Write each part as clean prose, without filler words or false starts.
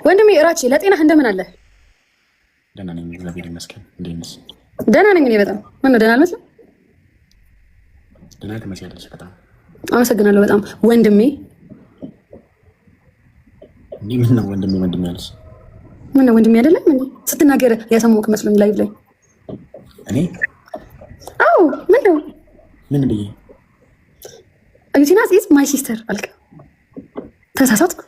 ወንድሜ እራቼ ለጤናህ እንደምን አለ? ደህና ነኝ፣ እግዚአብሔር ይመስገን። እንዴት ነሽ? ደህና ነኝ እኔ በጣም። ምነው ደህና አልመስልም? ደህና ትመስያለሽ በጣም። አመሰግናለሁ በጣም ወንድሜ። እንዴ ምን ነው ወንድሜ ወንድሜ ያለሽ? ምን ነው ወንድሜ አይደለም እንዴ? ስትናገር ያሰማሁህ መስሎኝ live ላይ። እኔ? አዎ፣ ምን ነው? ምን ብዬ? ዩቲናስ is my sister አልክ። ተሳሳትኩ?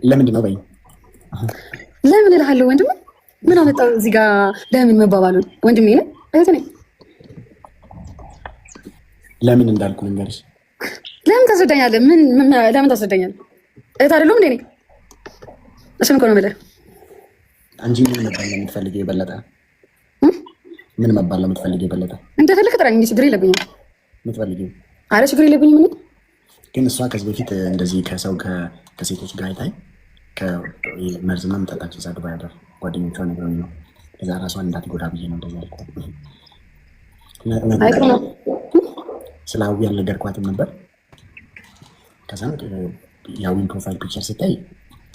ለምንድን ነው በይኝ። ለምን እልሃለሁ ወንድሜ። ምን አመጣው እዚህ ጋር ለምን መባባሉን? ወንድሜ ነህ፣ እህት ነኝ። ለምን እንዳልኩ ልንገርሽ። ለምን ታስረዳኛለህ? ምን ለምን ታስረዳኛለህ? እህት አይደለሁም እንዴ እኔ? እሱን እኮ ነው የምልህ። አንቺ ምን መባል ነው የምትፈልጊው የበለጠ? ምን መባል ነው የምትፈልጊው የበለጠ? እንደፈለክ ጥራኝ እንጂ ችግር የለብኝም። የምትፈልጊው? አረ ችግር የለብኝም እኔ። ግን እሷ ከዚህ በፊት እንደዚህ ከሰው ከሴቶች ጋር አይታይ መርዝ ምናምን ጠጣች። እዛ ዱባይ ሀገር ጓደኞቿ ነግረውኝ ነው። እዛ ራሷን እንዳትጎዳ ብዬ ነው እንደዚህ ያልኳት። አይ ጥሩ ነው። ስለ ሀዊ አልነገርኳትም ነበር። ከዛም የሀዊን profile picture ስታይ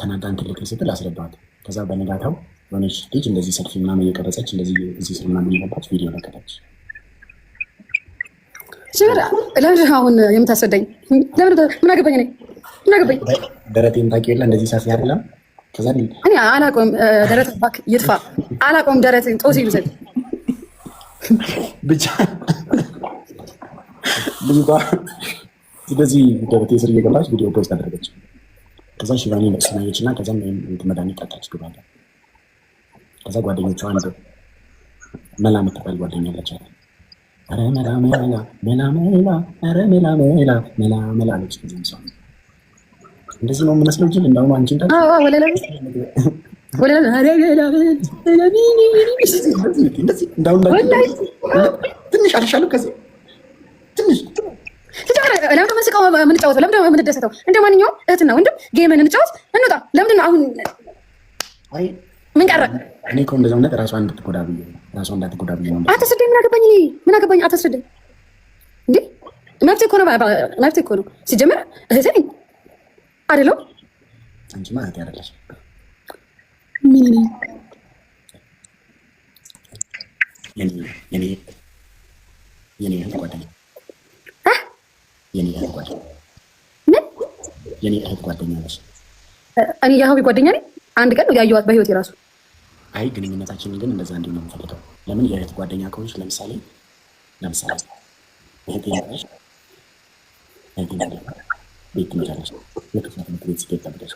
ተናዳ እንትን ልትል ስትል አስረዳኋት። ከዛ በነጋታው የሆነች ልጅ እንደዚህ ሰልፊ ምናምን እየቀረጸች እንደዚህ እዚህ ስር ምናምን እየገባች ቪዲዮ ለቀቀች። ችግር ለምንድን ነው አሁን የምታስረዳኝ? ለምን? ምን አገባኝ እኔ? ምን አገባኝ? ደረቴን ታውቂ የለ እንደዚህ ሰፊ አይደለም። ከዛ እኔ አላውቀውም። ደረት እባክህ ይጥፋ። አላውቀውም። ደረቴን ጦስ ይውሰድ። ብቻ ልጅቷ ስለዚህ ደረቴ ስር እየገባች ቪዲዮ post አደረገች። ከዛ ሽቫኒ ለቅሶ አየች እና ከዛም መድኃኒት ጠጣች ዱባይ ላይ። ከዛ ጓደኞቿ አንድ መላ የምትባል ጓደኛ አለቻት። ኧረ መላ መላ መላ መላ ኧረ መላ መላ መላ መላ አለች። ከዚህም ሰው እንደዚህ ነው የምመስለው ጅል እንዳሁኑ አንቺ እንዳልሽ ወለላ ወለላ እንደዚህ እንዳሁኑ ትንሽ አልሻለሁ ከዚህ ትንሽ። ለምንድን ነው የምንስቀው የምንጫወተው? ለምንድን ነው የምንደሰተው? እንደ ማንኛውም እህትና ወንድም game ን እንጫወት እንውጣ። ለምንድን ነው አሁን አይ ምን ቀረ? እኔ እኮ እንደዚያው እውነት ራሷን እንድትጎዳ ብዬ ነው። ራሷን እንዳትጎዳ ብዬ ነው። አታስረዳኝ። ምን አገባኝ እኔ? ምን አገባኝ? አታስረዳኝ እንዴ! መብቴ እኮ ነው። መብቴ እኮ ነው። ሲጀመር እህቴ ነኝ አይደለም? አንቺማ እህቴ አይደለሽ። ምን ነኝ? የኔ የኔ እህት ጓደኛ፣ የኔ እህት ጓደኛ። ምን? የኔ እህት ጓደኛ ነሽ። እኔ የሀዊ ጓደኛ ነኝ። አንድ ቀን ነው ያየኋት በህይወት የራሱ። አይ ግንኙነታችንን ግን እንደዛ እንዲሆን ነው የምፈልገው። ለምን የእህት ጓደኛ ከሆንሽ ለምሳሌ እህቴ ነሽ፣ እህቴ ቤት ትመጫለሽ፣ ልክ ትምህርት ቤት ስትሄድ ጠብቀሽ